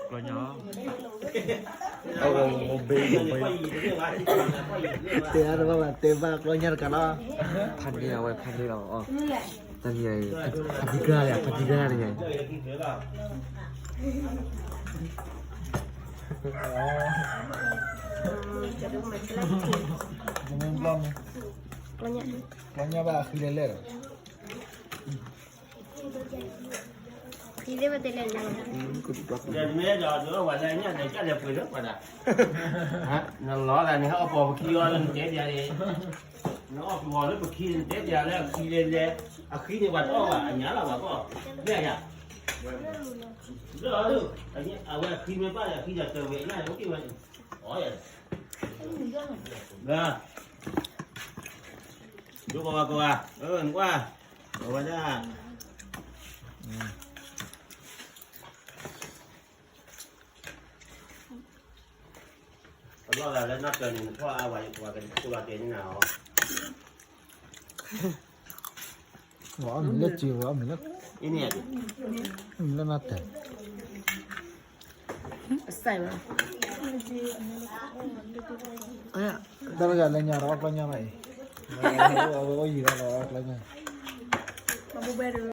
ကျီညါ, အဝဲဘ့ဘ့, တဲအါတဘၣ်ဘၣ် တဲဘၣ်ကျီညါတကးလီၤ, ဖးန့ၢ်အဝဲဖးန့ၢ်လီၤအီၤ, တနံၤအံၤ, ဖးတံၢ်ကရၢ်လံ ဖးတံၢ်ကရၢ်န့ၣ်ညါ, ကျီညါဘၣ်အဃံလဲၢ်လဲၢ်ဒီး မ့ၢ်ဒီး ဝဲလၢညၣ်ဒီး ကၢ်လဲၤပှ့ၤလၢပှၤဒၣ်, နလီၤသးန့ၣ် ဟဲအီၣ်ပီၤပခံအီၤလၢနတဲပၠးန့ၣ်, နအီၣ်ပီၤလၢပခံန့ၣ် နတဲပၠးလၢအခံလဲၢ်လဲၢ်, အဃံန့ၣ် ပှၤတအီၣ်ဘၣ် အညါလီၤဘၣ်ကီၢ်, မ့ၢ်ယါ, လၢ အဝဲအဃံမ့ၢ်ဘၣ်ဒီး အဃံဒီးတဝဲညါန့ၣ် အိၣ်က့ၤဝဲန့ၣ်, အီၣ်ယါ, ဒိကီးဝါကီးဝါ, နကွၢ်, အဝဲဒၣ် ပလီၢ်သးလၢနီၢ်တၢၤန့ၣ် နဖီၣ်အါဝဲ ပှၤကတိၤလီၤတဲာ်န့ၢ်နၤအီၤ, ဝဲအီၣ်မ့ၤလၢစ့ဝဲအီၣ်မ့ၤလၢ, အံၤန့ၣ်, မ့ၤလၢနီၢ်တၢၤ, စဲးဝဲ, တၢ်တဂၤလၢညါဒီးအီၣ်ကျီညါဘၣ်အံၤ, အဝဲအိၣ်ယံၤဒီးအီၣ်ကျီညါ,